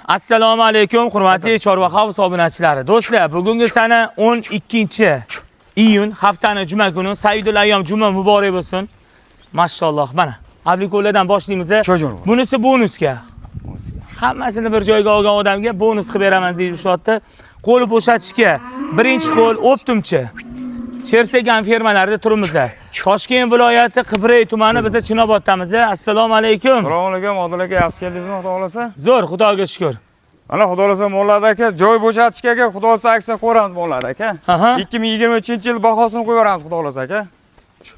Assalomu alaykum hurmatli Chorva House obunachilari. Do'stlar, bugungi sana 12-iyun, haftani juma kuni, Saidul ayyom juma muborak bo'lsin. Mashalloh, mana Abliko'lardan boshlaymiz. Cho'jon. Bunisi bonusga. Hammasini bir joyga olgan odamga bonus qilib beraman deyishyapti. Qo'l bo'shatishga birinchi qo'l o'ptumchi. Sherstegan fermalarida turibmiz. Toshkent viloyati Qibray tumani, biza Chinoboddamiz. Assalomu alaykum. Assalomu alaykum, Odil aka, yaxshi keldingizmi, xudo xolasa? Zo'r, Xudoga shukr. Mana xudo xolasa mollarda aka, joy bo'shatishga aka, xudo xolasa aksiya qo'yamiz mollarda aka. 2023-yil bahosini qo'yib yuboramiz xudo xolasa aka.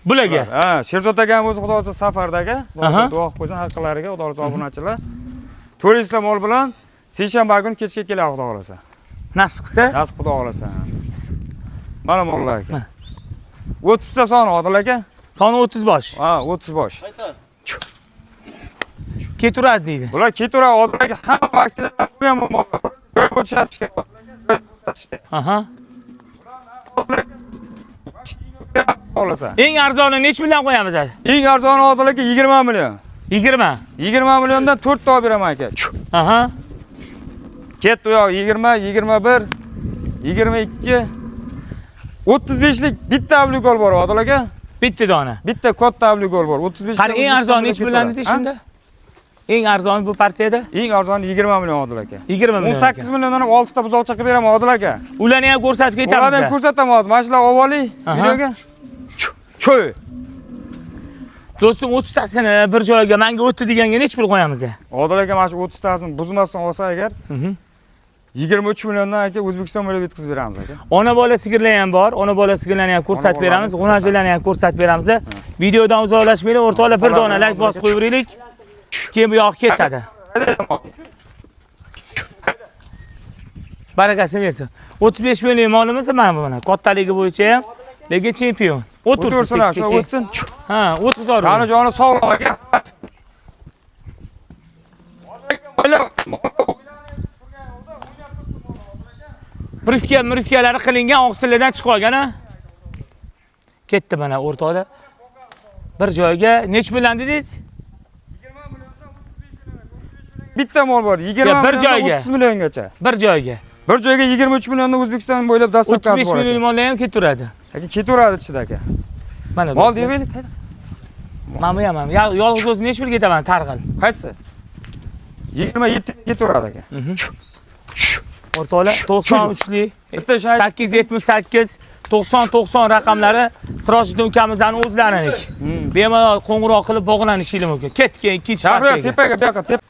Bularga. Ha, Sherzod akam o'zi xudo xolasa safarda aka. Aha. Duo qilib qo'ysin haqqilariga, xudo xolasa obunachilar. 400 ta mol bilan seshanba kuni kechga keladi xudo xolasa. Nasib qilsa. Nasib xudo xolasa. Mana mollar aka. 30 ta soni Odil aka. Soni 30 bosh. Ha, 30 bosh. Ketaveradi deydi. Bular ketaveradi Odil aka, hamma aksiyalar qo'ygan bu mollar. Joy bo'shatishga. Aha. Xohlasa. Eng arzoni nechi million qo'yamiz hali? Eng arzoni Odil aka 20 million. 20. 20 milliondan 4 ta olib beraman aka. Aha. Ketdi u yoq 20, 21, 22, 35lik bitta avligol bor Odil aka. Bitta dona. Bitta katta avligol bor. 35. Qani eng arzoni nechi million dedingiz shunda? Eng arzoni bu partiyada Eng arzoni 20 million Odil aka. 20 million. 18 milliondan ham 6 ta buzoqcha qilib beraman Odil aka. Ularni ham ko'rsatib ketamiz. Ularni ham ko'rsataman hozir. Mana shular olib oling videoga. Cho'y. Do'stim, 30 tasini bir joyga menga o'tdi deganga nechi pul qo'yamiz? Odil aka mana shu 30 tasini buzmasdan olsa agar 23 milliondan aka O'zbekiston bo'ylab yetkazib beramiz aka. Ona bola sigirlar ham bor. Ona bola sigirlarni ham ko'rsatib Ona beramiz. bolalarni G'unajilarni ham ko'rsatib beramiz. Videodan uzoqlashmanglar, o'rtoqlar, bir dona like bosib qo'yib. Keyin bu yoq ketadi. Barakasini bersin. 35 million molimiz mana bu mana. Kattaligi bo'yicha ham lekin chempion. O'tirsin, O'tirsin. shu o'tsin. Ha, o'tkazor. Joni joni sog'lom aka. Mirifka, mirifkalari qilingan, oqsillardan chiqib olgan, ha? Ketdi mana o'rtoqlar. Bir joyga nechi million dedingiz? Bitta mol bor. 20 Ya, bir milliondan joyga. 30 milliongacha. Bir joyga. Bir joyga 23 milliondan O'zbekiston bo'ylab dastavkasi 35 bor million aka. mollar ham ketaveradi. Aka ketaveradi ichida aka. Mana Mol do'stlar. deylik. Mana bu ham, mana. Ya, yolg'iz o'zi nechi pul ketaman targ'il? Qaysi? 27 ketaveradi aka. O'rtoqlar, 93lik Bitta shay 878 90 90 raqamlari Sirojiddin ukamizning o'zlariniki. Bemalol qo'ng'iroq qilib bog'lanishingiz mumkin. Ketdik ikkinchi Shahriyor partiyaga. tepaga, bu yoqqa tepa.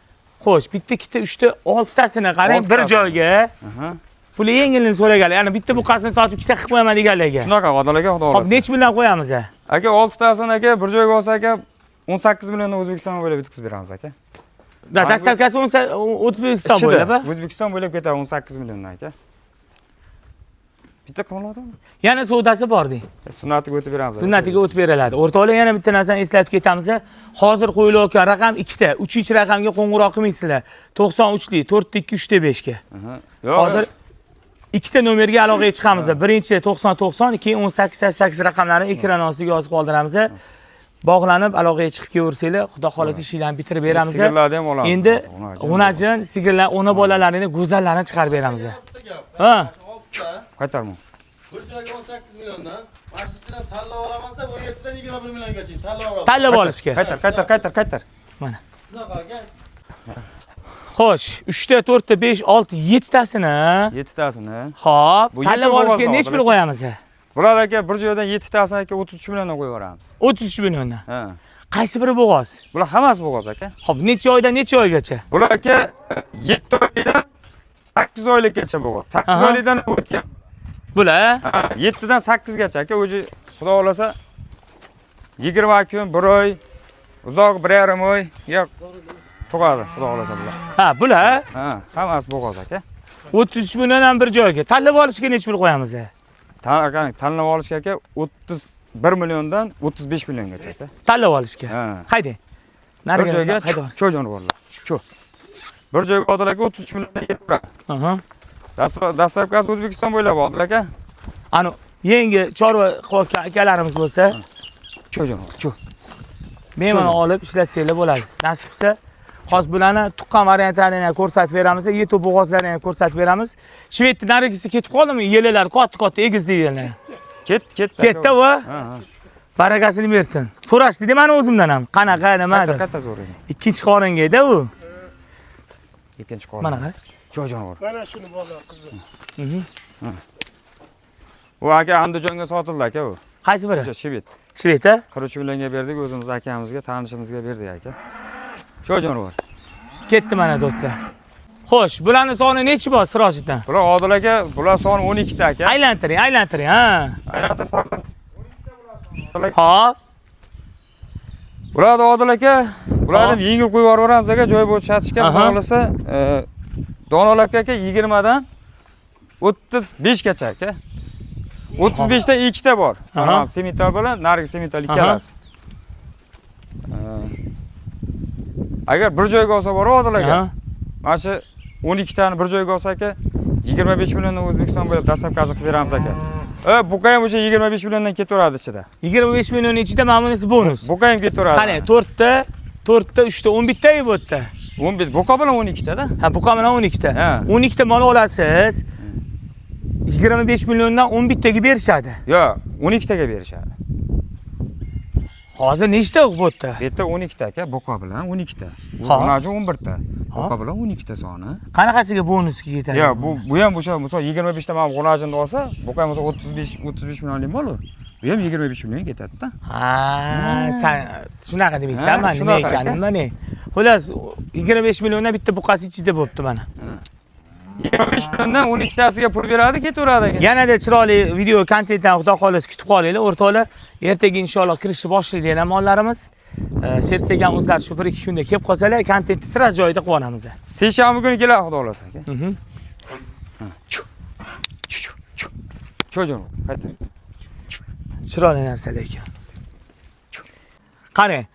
Xo'sh, bitta, ikkita, uchta, oltitasini qarang bir Oltitasini. joyga. Aha. Puli yengilini so'raganlar. Ya'ni bitta buqasini sotib ikkita qilib qo'yaman deganlarga. Shunaqa Odil aka, xudo Xo'p, xohlasa. nechi million qo'yamiz? Aka 6 tasini aka bir joyga olsa aka 18 milliondan O'zbekiston bo'ylab yetkazib beramiz aka. Da, dastavkasi O'zbekiston Ichida, bo'ylab. A? O'zbekiston bo'ylab ketadi 18 milliondan aka. Bitta qiladimi? Yana savdosi bor deng. Sunnatiga o'tib beramiz. aka. Sunnatiga o'tib beriladi. O'rtoqlar, yana bitta narsani eslatib ketamiz. Hozir qo'yilayotgan raqam ikkita, uchinchi raqamga qo'ng'iroq qilmaysizlar. 93lik 4 2 3 5 ga. Aha. Yo'q. Hozir ikkita nomerga aloqaga chiqamiz. Birinchi 90 90, keyin 18 88 raqamlarini ekran ostiga yozib qoldiramiz. Bog'lanib aloqaga chiqib kelaversanglar, xudo xolasa ishinglarni bitirib beramiz. Sigirlarni ham olamiz. Endi G'unajin. g'unajin sigirlar, ona bolalarini go'zallarini chiqarib beramiz. Ha. Qaytarma. Bir joyga 18 milliondan, mana shu yerdan tanlab olaman desa, 17 dan 21 milliongacha tanlab olaman. Tanlab olishga. Qaytar, qaytar, qaytar, qaytar. Mana. Shunaqa aka. Xo'sh, 3 ta, 4 ta, 5, 6, 7 tasini. 7 tasini. Xo'p, Bu tanlab yetti olishga bo'g'oz nechi pul hozir. qo'yamiz? Bular aka bir joydan 7 tasini aka 33 milliondan qo'yib yuboramiz. 33 milliondan. Ha. Qaysi biri bo'g'oz? Bular hammasi bo'g'oz aka. Xo'p, necha oydan necha oygacha? Bular aka 7 oydan 8 oylikgacha bo'g'oz. 8 Aha. oylikdan o'tgan. Bular Ha, 7 dan 8 gacha aka o'zi xudo xolasa 20 kun, 1 oy, uzoq 1,5 oy yo'q tug'adi xudo xolasa bular. Ha, bular Ha, hammasi bo'g'oz aka. 33 milliondan bir joyga. Tanlab olishga necha pul qo'yamiz? Aka tanlab olishga aka 31 milliondan 35 milliongacha aka. Tanlab olishga. Ha. Haydang. Bir Nariga joyga haydang. cho jonivorlar. Cho. Bir joyga Odil aka 33 milliondan yetib Aha. Dastlabkasi O'zbekiston bo'ylab Odil aka. Ani yangi chorva qilayotgan akalarimiz bo'lsa, Cho jonivor, cho. bemalol olib ishlatsanglar bo'ladi. Nasib qilsa. Hozir bularni tuqqan variantlarini ham ko'rsatib beramiz, yetuv bo'g'ozlarini ham ko'rsatib beramiz. Shvedni narigisi ketib qoldimi? Yelalar katta-katta egizli yelalar. Ketdi, ketdi. Ketdi va Ha, ha. barakasini bersin. So'rashdi mani o'zimdan ham. Qanaqa, nima Katta, deb. katta zo'r edi. Ikkinchi qoringa edi u. Ikkinchi qorin. Mana qara. Choy jonivor. Mana shuni bola qizi. U aka Andijonga sotildi aka u. Qaysi biri? O'sha shved. Shved, a? 43 millionga berdik, o'zimiz akamizga, tanishimizga berdik aka. Choy jonivor. Ketdi mana do'stlar. Xo'sh, bularning soni nechi bor Sirojiddin? Bular Odil aka, bular soni 12 ta aka. Aylantiring, aylantiring, ha. Aylantirsak. Hop. Bularni Odil aka, bularni yengil qo'yib yuboraveramiz aka, joy bo'shatishga Aha. xudo xohlasa, donolabga aka 20 dan 35 gacha aka. 35 ta ikkita bor. Aha. Mana semental bilan narigi semental ikkalasi. Agar bir joyga olsa bor Odil aka. Aha. Mana shu 12 tani bir joyga olsa aka 25 milliondan O'zbekiston bo'ylab dastlabki qilib beramiz aka. Buqa ham o'sha 25 milliondan ketaveradi ichida. 25 million ichida mana bunisi bonus. Buqa ham ketaveradi. Qani, 4 ta, 4 ta, 3 ta, 11 ta bu yerda. 15 buqa bilan 12 ta-da. Ha, buqa bilan 12 ta. Ha. 12 ta mol olasiz. 25 milliondan 11 taga berishadi. Yo'q, 12 taga berishadi. Hozir nechta bu yerda? Bu yerda 12 ta aka, buqa bilan 12 ta. Ha. Unachi 11 ta. Buqa bilan 12 ta soni. Qanaqasiga bonusga ketadi? Yo'q, bu ham o'sha misol 25 ta mana g'unajinni olsa, buqa ham misol 35 millionlik mol u. Bu ham 25 million ketadi-da. Ha, sen shunaqa demaysan, Ha, man nima shunaqa aka. ekanini, mana. Xullas, 25 milliondan bitta buqasi ichida bo'pti mana. 25 milliondan 12 tasiga pul beradi, ketaveradi aka. Yanada chiroyli video kontentdan xudo xohlasa kutib qolinglar o'rtoqlar. Ertaga inshaalloh kirishni boshlaydi yana mollarimiz. Sherstegan o'zlari shu 1-2 kunda kelib qolsalar, kontentni sira joyida qilib olamiz. Seshanba kuni keladi xudo xohlasa aka. Cho'jon, qayta. Chiroyli narsalar ekan. Qarang.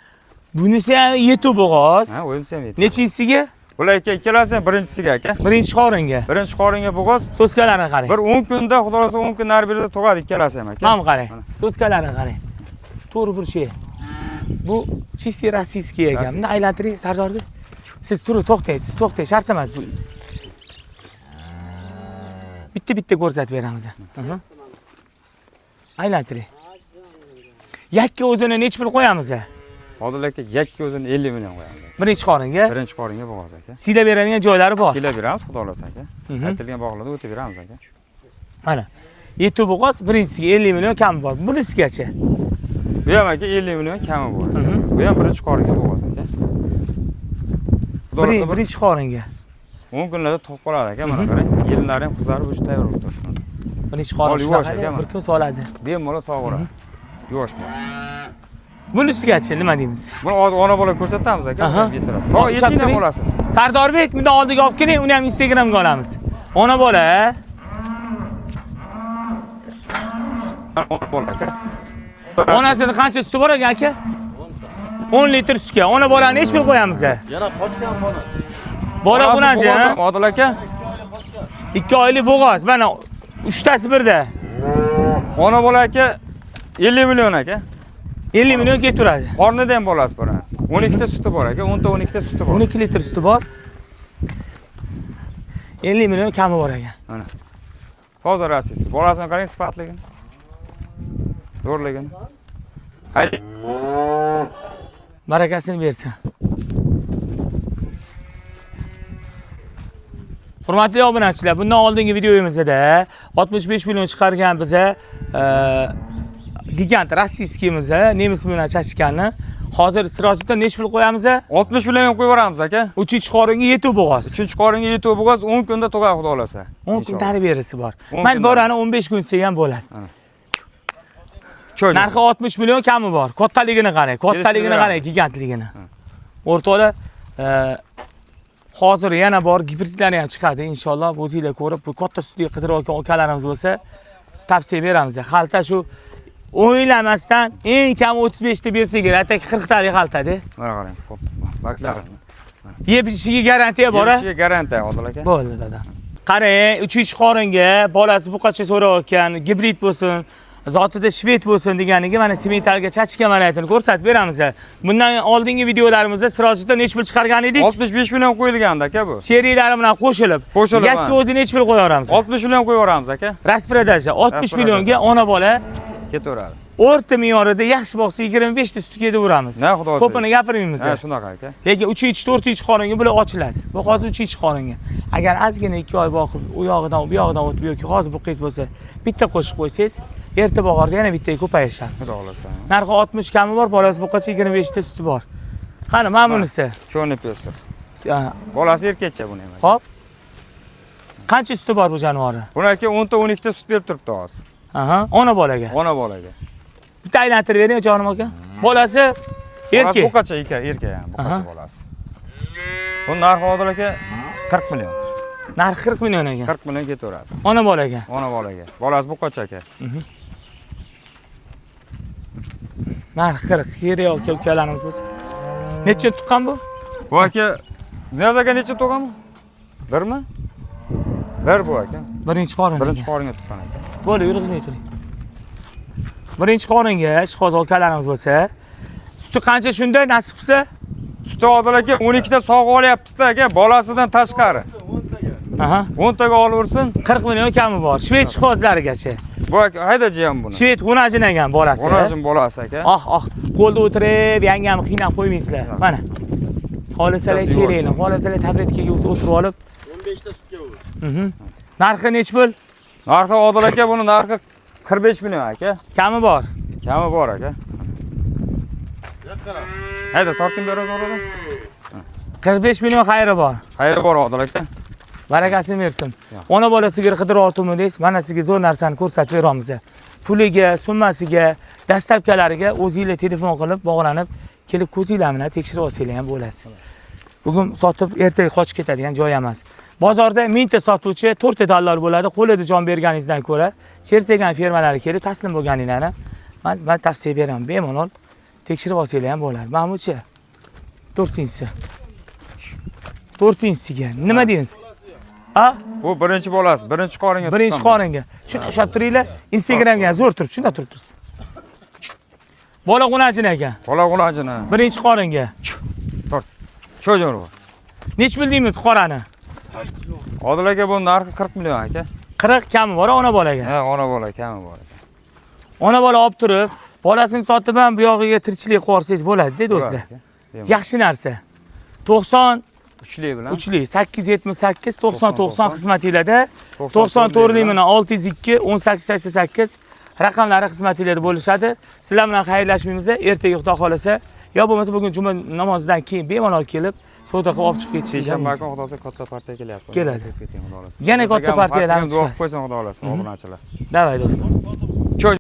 Bunisi ham yetuv bo'g'oz. Ha, o'zim ham yetdi. Nechinchisiga? Bular aka ikkalasi ham birinchisiga aka. Birinchi qoringa. Birinchi qoringa bo'g'oz. So'skalarini qarang. Bir 10 kunda xudo xohlasa 10 kun nari berida tug'adi ikkalasi ham aka. Mana bu qarang. So'skalarini qarang. To'g'ri burchi. Bu чистый российский ekan. Buni aylantiring Sardorbek. Siz turib to'xtang, siz to'xtang, shart emas bu. Bitta-bitta ko'rsatib beramiz. Aylantiring. Yakka o'zini nechi pul qo'yamiz? Odil aka yakka o'zini 50 million qo'yamiz. Birinchi qoringa. Birinchi qoringa bo'g'oz aka. Siylab beradigan joylari bor. Siylab beramiz xudo xohlasa aka. Aytilgan bog'larda o'tib beramiz aka. Mana. Yetuv bo'g'oz birinchisiga 50 million kami bor. Bunisigacha. Bu ham aka 50 million kami bor. Bu ham birinchi qoringa bo'g'oz aka. Xudo xohlasa bir Birinchi qoringa. 10 kunlarda tug'ib qoladi aka, mana qarang. Yelinlari ham qizarib o'sha tayyor bo'lib turibdi. Birinchi qorin Mol yuvosh shunaqa aka, bir kun soladi. Bemalol sog'averadi. Yuvosh mol. Bunisigacha nima deymiz? Buni hozir ona bola ko'rsatamiz aka, Aha. yetiradi. To Ushlab yetinglar turing. bolasini. Sardorbek bundan oldiga olib keling, uni ham Instagramga olamiz. Ona bola, Ona bola aka. onasini qancha suti bor ekan aka? 10 litr sutga. Ona bolani nechi pul qo'yamiz? Yana qochgan bolasi. Bola Onasi bunachi, bo'g'oz ha? ham, Odil aka. 2 oylik qochgan. 2 oylik bo'g'oz. Mana uchtasi birda. Ona bola aka 50 million aka. 50 million ketaveradi. Qornida ham bolasi bor. 12 ta suti bor aka, 10 ta 12 ta suti bor. 12 litr suti bor. 50 million kami bor ekan. Mana. Toza rossiyasi. Bolasini qarang sifatligini. Zo'rligini. Haydi. Barakasini bersin. Hurmatli obunachilar, bundan oldingi videomizda 65 million chiqargan biza gigant rossiyskiymiz, nemis bilan chachganni. Hozir Sirojiddin nechi pul qo'yamiz? 60 million qo'yib yuboramiz aka. Uchinchi qoringa yetuv bo'g'oz. Uchinchi qoringa yetuv bo'g'oz 10 kunda tug'adi xudo xohlasa. 10 kun tari berisi bor. 10 Mayli kun borani 15 kun desa ham bo'ladi. Cho'j. Narxi 60 million kami bor. Kattaligini qarang, kattaligini qarang, gigantligini. O'rtoqlar, hozir yana bor gibridlari ham chiqadi inshaalloh. O'zinglar ko'rib, bu katta sutli qidirayotgan akalarimiz bo'lsa, tavsiya beramiz. Xalta shu o'ylamasdan eng kam 35 ta bersa kerak, ataki 40 talik xaltada. Mana qarang, xo'p. Baklar. Yeb ichishiga garantiya bor a? Yemishiga garantiya Odil aka. Bo'ldi dada. Qarang, uchinchi qoringa bolasi buqacha so'rayotgan, gibrid bo'lsin, Zotida shved bo'lsin deganiga mana sementalga chachka variantini ko'rsatib beramiz. Bundan oldingi videolarimizda Sirojiddin necha pul chiqargan edik? 65 million qo'yilgandi aka bu. Sheriklari bilan qo'shilib. Qo'shilib, Yakka ha. o'zi necha pul qo'yaveramiz? 60 million qo'yaveramiz aka. Распродажа 60 Распродажа. Millionga ona bola Ketaveradi. O'rta me'yorida yaxshi boqsa 25 ta sutga ketaveramiz. Na, xudo xohlasa. Ko'pini gapirmaymiz. Ha, shunaqa aka. Lekin 3 4 qoringa bular ochiladi. Bu hozir 3 qoringa. Agar ozgina 2 oy boqib, u yog'idan bu yog'idan o'tib yoki hozir bu qiz bo'lsa, bitta qo'shib qo'ysangiz, erta bahorda yana bittaga ko'payishamiz. Xudo xohlasa. Narxi 60 kami bor, bolasi buqacha 25 ta suti bor. Qani, mana bunisi. Чёрный пёстр. Ha, Bolasi erkakcha buni ham. Xo'p. Qancha suti bor bu jonivorni? Buni aka 10 ta 12 ta sut berib turibdi hozir. Aha, ona bolaga. Ona bolaga. Bitta aylantirib bering, jonim aka. Bolasi Bolasi erkak. buqacha erkak, erkak ham, buqacha Aha. bolasi. Bu narxi Odil aka 40 million. Narxi 40 million ekan. 40 million ketaveradi. Ona bolaga. Ona bolaga. Bolasi buqacha aka. Narxi 40. Yeri aka ukalarimiz bo'lsa. Necha tuqqan bu? Bu aka Niyoz aka necha tug'an bu? Birmi? Bir bu aka. Birinchi qorin. Birinchi qoringa tuqqan aka. Bo'ldi, yurg'izmay turing. Birinchi qoringa ishqiboz akalarimiz bo'lsa, suti qancha shunda nasib qilsa? Suti Odil aka 12 ta sog'ib olyapmiz-da aka, bolasidan tashqari. 10 taga. Aha. 10 taga olaversin. 40 million kami bor. Shved ishqibozlarigacha. Bu aka hayda jiyan buni. Shved xunajin ekan bolasi. Xonajin bolasi aka. Oh, oh, qo'lda o'tirib, yangamni qiynab qo'ymaysizlar. Mana. Xohlasalar Yuvosh. ichinglarni, xohlasalar tabletkaga o'zi o'tirib olib. 15 ta sutga u. Narxi nechi pul? Narxi Odil aka buni narxi 45 million aka. Kami bor. Kami bor aka. Yoq qara. Hayda torting beramiz oradan. 45 million xayri bor. Xayri bor Odil aka. Barakasini bersin. Yo'q. Ona bola sigir qidiryaptimi deysiz, mana sizga zo'r narsani ko'rsatib beramiz. Puliga, summasiga, dastavkalariga o'zinglar telefon qilib, bog'lanib, kelib ko'zinglar bilan tekshirib olsanglar ham bo'ladi. Bugun sotib ertaga qochib ketadigan joy emas. Bozorda 1000 ta sotuvchi, 4 ta dallol bo'ladi. Qo'lida jon berganingizdan ko'ra, chertagan fermalari kelib taslim bo'lganinglarni men tavsiya beraman. Bemalol tekshirib olsanglar ham bo'ladi. Mahmudcha, to'rtinchisi. To'rtinchisiga nima deysiz? A? Bu birinchi bolasi, birinchi qoringa Birinchi tuqqan. qoringa. Shuni ushlab turinglar. Instagramga ham zo'r turib, shunda turib tursin. Bola g'unajin ekan. Bola g'ulajini. Birinchi qoringa. Tort. Cho'jon. Nechi pul deymiz qorani? Odil aka bu narxi 40 million aka. 40 kami bor ona bolaga. Ha, ona bola kami bor aka. Ona bola olib turib, bolasini sotib ham bu yog'iga tirikchilik qilib yuborsangiz bo'ladi-da do'stlar. Aka. Bemalol. Yaxshi narsa. 90 Uchli bilan. uchli 878 90 90 xizmatinglarda 94 94 bilan 602 18 88 raqamlari xizmatinglarda bo'lishadi. Sizlar bilan xayrlashmaymiz. Ertaga Xudo xolasa, yo bo'lmasa bugun juma namozidan keyin bemalol kelib savdo qilib olib chiqib ketishingiz Seshanba mumkin. kuni Xudo xohlasa katta partiya kelyapti. Keladi. Keting, Xudo xohlasa. Yana katta partiyalarni Duo qilib chiqasiz. qo'ysin Xudo xohlasa, obunachilar. Давай do'stim. Cho'j